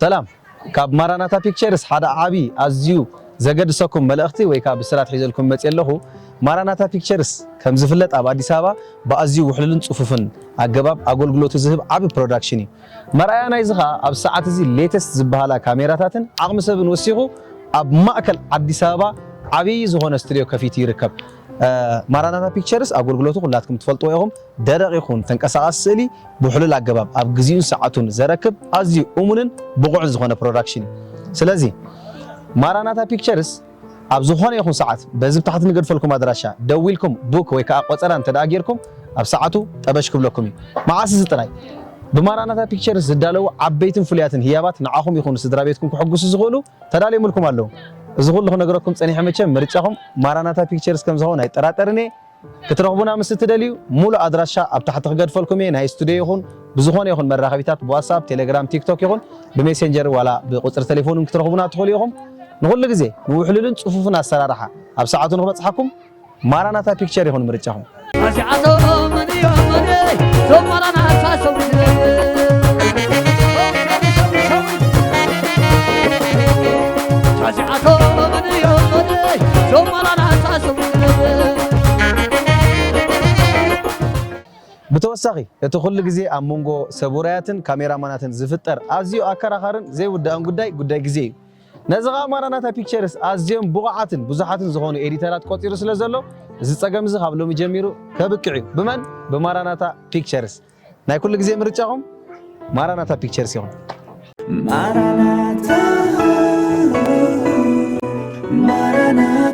ሰላም። ካብ ማራናታ ፒክቸርስ ሓደ ዓቢ ኣዝዩ ዘገድሰኩም መልእኽቲ ወይ ከዓ ብስራት ሒዘልኩም መፅእ ኣለኹ። ማራናታ ፒክቸርስ ከም ዝፍለጥ ኣብ ኣዲስ ኣበባ ብኣዝዩ ውሕሉልን ጽፉፍን ኣገባብ ኣገልግሎቱ ዝህብ ዓቢ ፕሮዳክሽን እዩ። መርኣያ ናይዚ ከዓ ኣብ ሰዓት እዚ ሌተስት ዝበሃላ ካሜራታትን ዓቕሚ ሰብን ወሲኹ ኣብ ማእከል ኣዲስ ኣበባ ዓብዪ ዝኾነ ስቱዲዮ ከፊቱ ይርከብ። ማራናታ ፒክቸርስ ኣገልግሎቱ ኩላትኩም ትፈልጥዎ ኢኹም። ደረቕ ይኹን ተንቀሳቓሲ ስእሊ ብውሕሉል ኣገባብ ኣብ ግዜኡን ሰዓቱን ዘረክብ ኣዝዩ እሙንን ብቑዕን ዝኾነ ፕሮዳክሽን እዩ። ስለዚ ማራናታ ፒክቸርስ ኣብ ዝኾነ ይኹን ሰዓት በዚ ብታሕቲ ንገድፈልኩም ኣድራሻ ደዊልኩም ቡክ ወይ ከዓ ቆፀራ እንተ ደኣ ጌርኩም ኣብ ሰዓቱ ጠበሽ ክብለኩም እዩ። መዓስ እዚ ጥራይ ብማራናታ ፒክቸርስ ዝዳለዉ ዓበይትን ፍሉያትን ህያባት ንዓኹም ይኹኑ ስድራ ቤትኩም ክሕጉሱ ዝኽእሉ ተዳልዮምልኩም ኣለዉ። እዚ ኩሉ ክነግረኩም ጸኒሐ መቸም ምርጫኹም ማራናታ ፒክቸርስ ከም ዝኸውን ኣይጠራጠርን እየ። ክትረኽቡና ምስ እትደልዩ ሙሉእ ኣድራሻ ኣብ ታሕቲ ክገድፈልኩም እየ። ናይ ስቱዲዮ ይኹን ብዝኾነ ይኹን መራኸቢታት ብዋትሳፕ፣ ቴሌግራም፣ ቲክቶክ ይኹን ብሜሴንጀር ዋላ ብቁጽሪ ቴሌፎን ክትረኽቡና ትኽእሉ ኢኹም። ንኹሉ ግዜ ንውሕሉልን ጽፉፍን ኣሰራርሓ ኣብ ሰዓቱ ንኽበጽሓኩም ማራናታ ፒክቸር ይኹን ምርጫኹም። ብተወሳኺ እቲ ኩሉ ግዜ ኣብ መንጎ ሰብ ውራያትን ካሜራማናትን ዝፍጠር ኣዝዩ ኣከራኻርን ዘይውዳእን ጉዳይ ጉዳይ ግዜ እዩ። ነዚ ኸኣ ማራናታ ፒክቸርስ ኣዝዮም ብቑዓትን ብዙሓትን ዝኾኑ ኤዲተራት ቆጺሩ ስለ ዘሎ እዚ ጸገም እዚ ካብ ሎሚ ጀሚሩ ከብቅዕ እዩ። ብመን? ብማራናታ ፒክቸርስ። ናይ ኩሉ ግዜ ምርጫኹም ማራናታ ፒክቸርስ ይኹን። ማራናታ፣ ማራናታ።